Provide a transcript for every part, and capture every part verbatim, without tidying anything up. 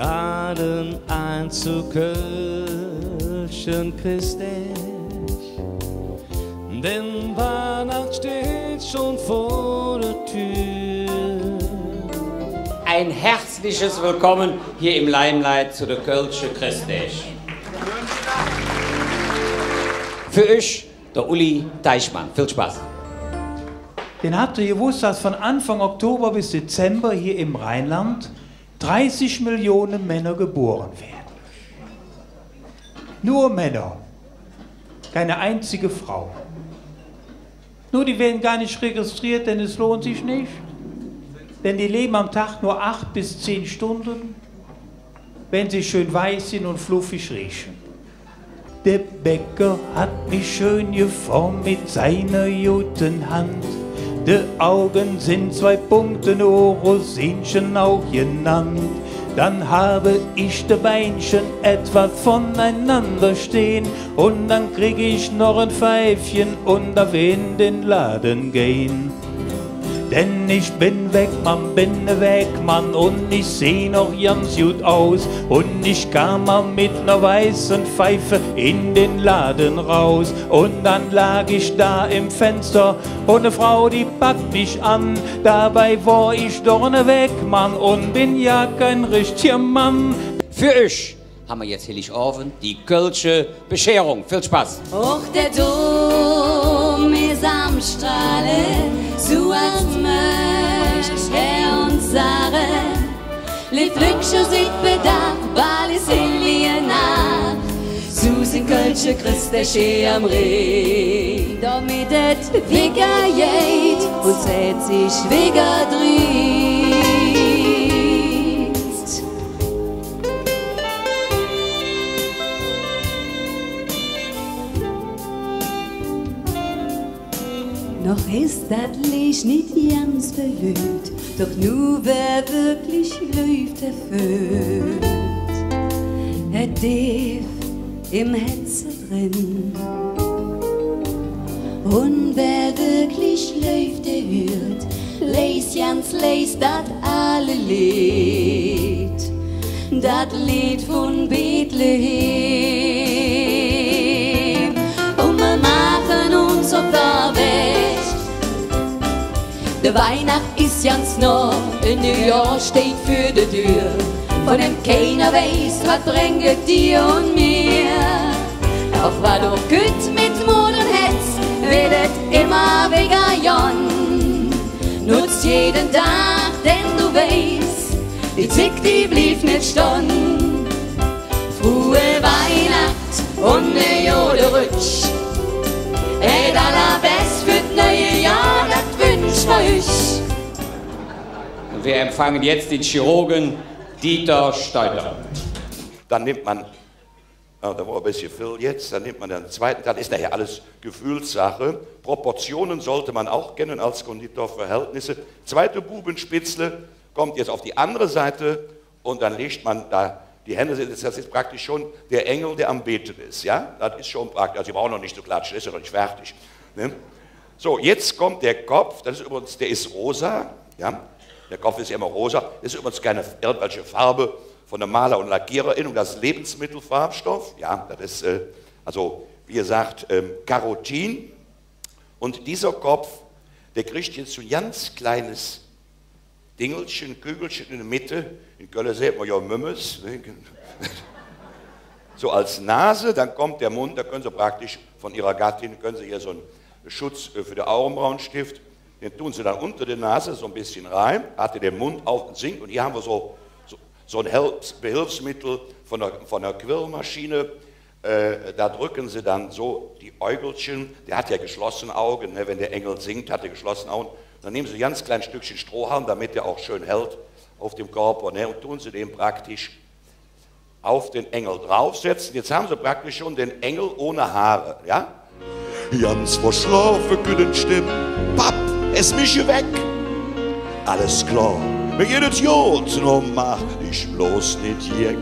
Laden ein zu kölsche Christdäg, denn Weihnacht steht schon vor der Tür. Ein herzliches Willkommen hier im Limelight zu der kölsche Christdäg. För üch der Uli Deichmann. Viel Spaß. Denn habt ihr gewusst, dass von Anfang Oktober bis Dezember hier im Rheinland dreißig Millionen Männer geboren werden? Nur Männer. Keine einzige Frau. Nur, die werden gar nicht registriert, denn es lohnt sich nicht. Denn die leben am Tag nur acht bis zehn Stunden, wenn sie schön weich sind und fluffig riechen. Der Bäcker hat mich schön geformt mit seiner guten Hand. Die Augen sind zwei Punkte, nur Rosinchen auch genannt. Dann habe ich die Beinchen etwas voneinander stehen und dann krieg ich noch ein Pfeifchen und darf in den Laden gehen. Denn ich bin Wegmann, bin e Wegmann und ich seh noch ganz gut aus. Und ich kam mal mit ner weißen Pfeife in den Laden raus. Und dann lag ich da im Fenster und e Frau, die packt mich an. Dabei war ich doch ne Wegmann und bin ja kein richtiger Mann. För üch han mer jetz Helligowend die kölsche Bescherung. Viel Spaß! Och der Dom es am Strahle, su als möch hä uns sage: Leev Lückcher, sid bedaach, bal es Hellige Naach. Su sin kölsche Chressdäg am Rhein, domet et wigger geiht un et sich wigger dreht. Noch es dat Leech nit ganz verlöt, doch nor wä wirklich leevt, dä föhlt et deef em Hätze dren. Un wä wirklich leevt, dä hürt leis, ganz leis dat aale Leed, dat Leed vun Bethlehem. Un mer maachen uns op der Wäg, de Weihnacht es ganz noh, e Neujohr steiht vür der Dür, vun däm keiner weiß, wat brängk et dir un mir. Doch wat och kütt, met Mod un Hätz weed et immer wigger gonn. Nutz jeden Dag, denn do weiß, die Zigg, die bliev nit stonn. Frohe Weihnacht un e gode Rutsch. Et Allerbess för et neue Johr, dat wünsch mer üch. Und wir empfangen jetzt den Chirurgen Dieter Steuter. Dann nimmt man Ja, da war ein bisschen viel jetzt. Dann nimmt man den zweiten Teil. Ist nachher alles Gefühlssache. Proportionen sollte man auch kennen als Konditor, Verhältnisse. Zweite Bubenspitzle kommt jetzt auf die andere Seite und dann legt man da die Hände. Das ist praktisch schon der Engel, der am Beten ist. Ja, das ist schon praktisch. Also, Sie brauchen noch nicht zu klatschen, ist ja noch nicht fertig. Ne? So, jetzt kommt der Kopf. Das ist übrigens, der ist rosa. Ja, der Kopf ist ja immer rosa. Das ist übrigens keine irgendwelche Farbe von einem Maler und Lackierer, das ist Lebensmittelfarbstoff. Ja, das ist, äh, also, wie gesagt, ähm, Carotin. Und dieser Kopf, der kriegt jetzt so ein ganz kleines Dingelchen, Kügelchen in der Mitte. In Köln sagt man ja Mümmes, ne? So als Nase, dann kommt der Mund, da können Sie praktisch von Ihrer Gattin, können Sie ihr so einen Schutz, äh, für den Augenbrauenstift, den tun Sie dann unter der Nase so ein bisschen rein, hat er den Mund auf und singt. Und hier haben wir so, so, so ein Hilfs-, Behilfsmittel von der, von der Quirlmaschine. Äh, da drücken Sie dann so die Äugelchen. Der hat ja geschlossene Augen, ne? Wenn der Engel singt, hat er geschlossene Augen. Dann nehmen Sie ein ganz kleines Stückchen Strohhalm, damit er auch schön hält auf dem Körper, ne? Und tun Sie den praktisch auf den Engel draufsetzen. Jetzt haben Sie praktisch schon den Engel ohne Haare, ja? Ganz verschlofe kütt en Stimm: Papp, es mische weg. Alles klor, mir geiht et god, nor maach dich bloß nit jeck.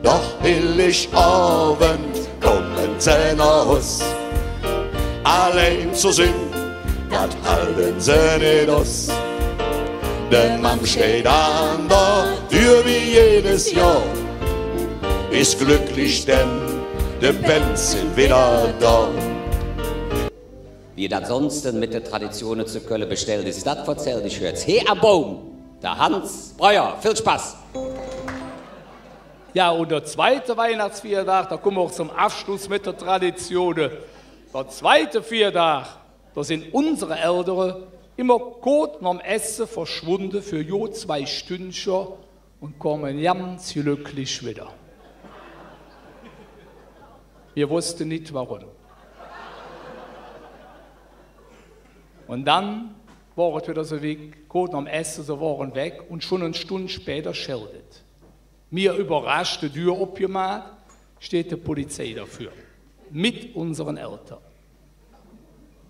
Doch Helligowend kumme se noh Hus. Allein ze sin, dat halde se nit us. De Mamm steiht an der Dür wie jedes Johr, es glöcklich, denn de Pänz sin widder do. Wie dat sonst met de Traditione zo Kölle bestellt es, dat verzällt üch jetz hee am Boum der Hans Breuer. Vill Spass! Jo, un der zweite Weihnachtsfierdag, do kumme mer och zom Avschluss met de Traditione. Der zweite Fierdag, do sin unsere Eldere immer koot nohm Esse verschwunde för jo zwei Stündcher un kumme ganz glöcklich widder. Mir woosste nit, woröm. Un dann wor et widder su wigg, koot nohm Esse, se wore weg un schon en Stund späder schellt et. Mir üvverrascht, de Dür opgemaht, steiht de Polizei dovür. Met unseren Eldere.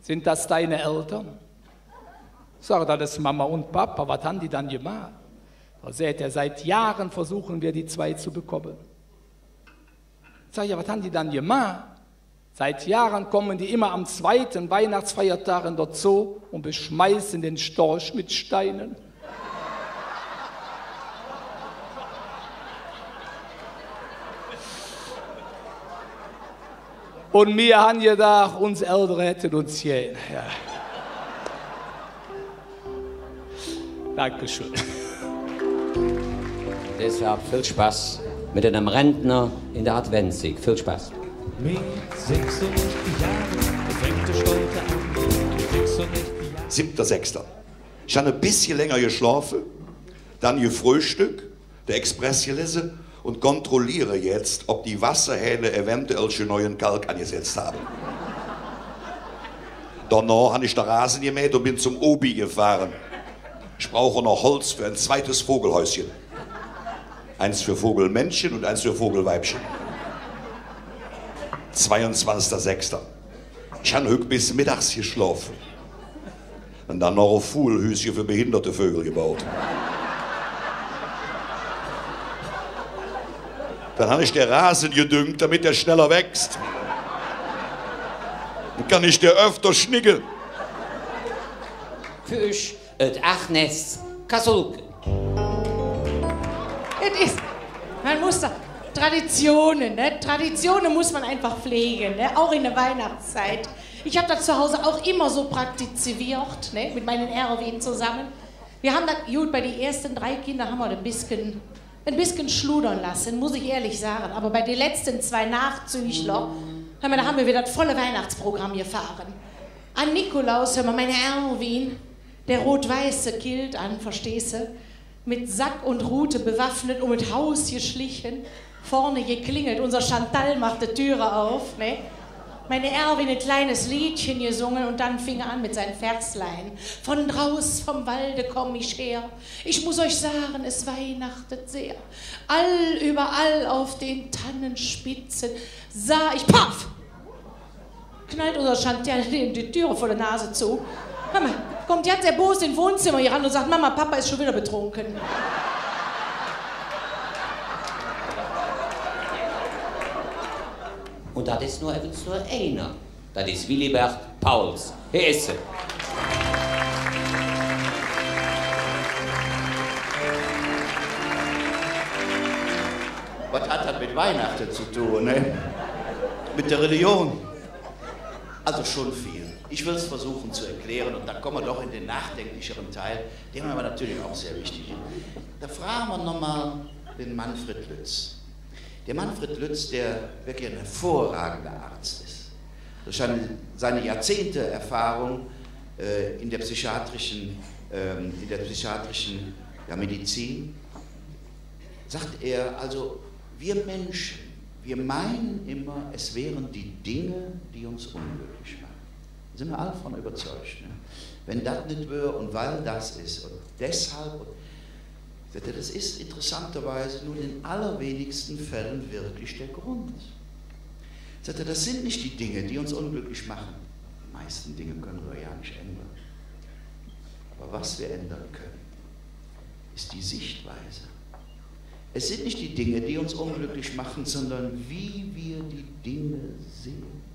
Sind das deine Eltern? Sag, dat es Mama un Papa, wat han die dann gemaht? Do säht hä: Seit Johre versuche mer, die zwei ze bekumme. Sag ich: Jo, wat han die dann gemaht? Seit Johre kumme die immer am zweite Weihnachtsfeierdag en der Zoo un beschmeiße der Storch met Steine. Un mir han gedaach, uns Eldere hätte uns gään. Jo. Dankeschön. Deshalb vill Spass met enem Rentner en der Adventszigg. Vill Spass. Mit sechsundsechzig Jahren fängt es heute an. Mit sechsundsechzig Jahren. Siebter sechster. Ich han e bessche länger geschlofe, dann gefröhstöck, der Express gelese un kontrolliere jetz, ob die Wasserhähne eventuell schon neuen Kalk angesetzt haben. Donoh han ich der Rase gemäht un ben zom Obi gefahre. Ich bruche noch Holz för e zweites Vogelhäuschen. Eins för Vogelmännche un eins för Vogelweibche. Zweiunzwanzigster sechster. Ich han hügg bes meddags geschlofe. Un dann noch e Vugelhüsche för behinderte Vögel gebaut. Dann han ich der Rase gedüngt, damit er schneller wächst. Dann kann ich der öfter schnigge. För üch, et Agnes Kasulke. Et es, man muss doch, Traditionen, ne? Traditionen muss man einfach pflegen, ne? Auch in der Weihnachtszeit. Ich hab das zu Hause auch immer so praktiziert, ne? Mit meinen Erwin zusammen. Wir haben das, gut, bei die ersten drei Kinder haben wir ein bisschen, ein bisschen schludern lassen, muss ich ehrlich sagen. Aber bei den letzten zwei Nachzügler, hör mal, da haben wir wieder das volle Weihnachtsprogramm gefahren. An Nikolaus, hör mal, meine Erwin, der rot-weiße Kilt an, verstehst du? Mit Sack und Rute bewaffnet um et Haus geschlichen, vorne geklingelt, unser Chantal macht die Türe auf, ne? Meine Erwin ein kleines Liedchen gesungen und dann fing er an mit seinen Verslein. Von draus vom Walde komm ich her. Ich muss euch sagen, es weihnachtet sehr. All, überall auf den Tannenspitzen sah ich, paff! Knallt unser Chantal die Türe vor der Nase zu. Hör mal, kommt jetzt erbost ins Wohnzimmer hier ran und sagt: „Mama, Papa ist schon wieder betrunken.“ Un dat es nor evvens nor einer. Dat es Willibert Pauels. He es et. Wat hät dat met Weihnachte ze dun, ne? Met der Religion? Also schon viel. Ich will's versuchen zu erklären und dann kommen wir doch in den nachdenklicheren Teil, der mir aber natürlich auch sehr wichtig ist. Da fragen wir nochmal den Manfred Lütz. Der Manfred Lütz, der wirklich ein hervorragender Arzt ist, durch seine, seine Jahrzehnte Erfahrung, äh, in der psychiatrischen, ähm, in der psychiatrischen, ja, Medizin, sagt er, also wir Menschen, wir meinen immer, es wären die Dinge, die uns unglücklich machen. Sind wir alle von überzeugt, ne? Wenn das nicht wäre und weil das ist und deshalb und, sagt er, das ist interessanterweise nur in den allerwenigsten Fällen wirklich der Grund. Sagt er, das sind nicht die Dinge, die uns unglücklich machen. Die meisten Dinge können wir ja nicht ändern. Aber was wir ändern können, ist die Sichtweise. Es sind nicht die Dinge, die uns unglücklich machen, sondern wie wir die Dinge sehen.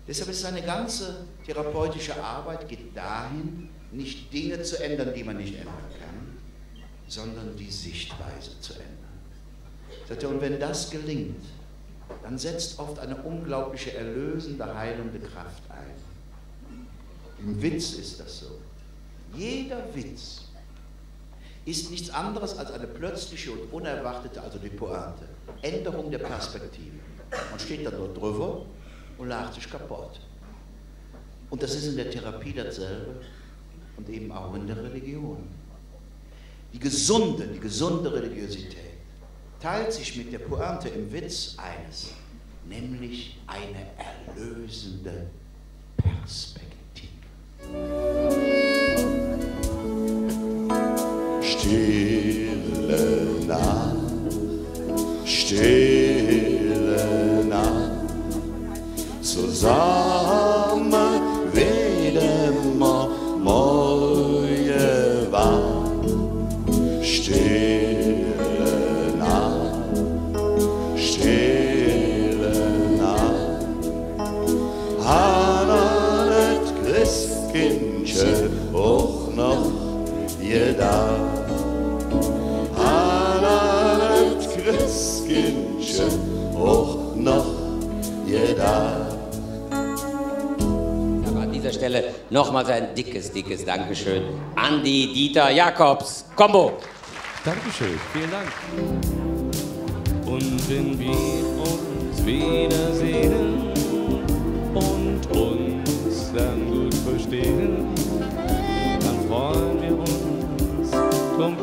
Deshalb ist seine ganze therapeutische Arbeit geht dahin, nicht Dinge zu ändern, die man nicht ändern kann, sondern die Sichtweise zu ändern. Sagt er, und wenn das gelingt, dann setzt oft eine unglaubliche, erlösende, heilende Kraft ein. Im Witz ist das so. Jeder Witz ist nichts anderes als eine plötzliche und unerwartete, also die Pointe, Änderung der Perspektive. Man steht dann dort drüber und lacht sich kaputt. Und das ist in der Therapie dasselbe und eben auch in der Religion. Die gesunde, die gesunde Religiosität teilt sich mit der Pointe im Witz eines, nämlich eine erlösende Perspektive. Stille Nacht, stille Nacht, zesamme weede mer morge wach. Stille Nacht, stille Nacht, han an et Christkindche och noch gedaach. Han an et Christkindche och noch gedaach. Aber an dieser Stelle nochmals ein dickes, dickes Dankeschön an die Dieter Jacobs Combo. Dankeschön, vielen Dank. Und wenn wir uns wiedersehen und uns dann gut verstehen, dann freuen wir uns zum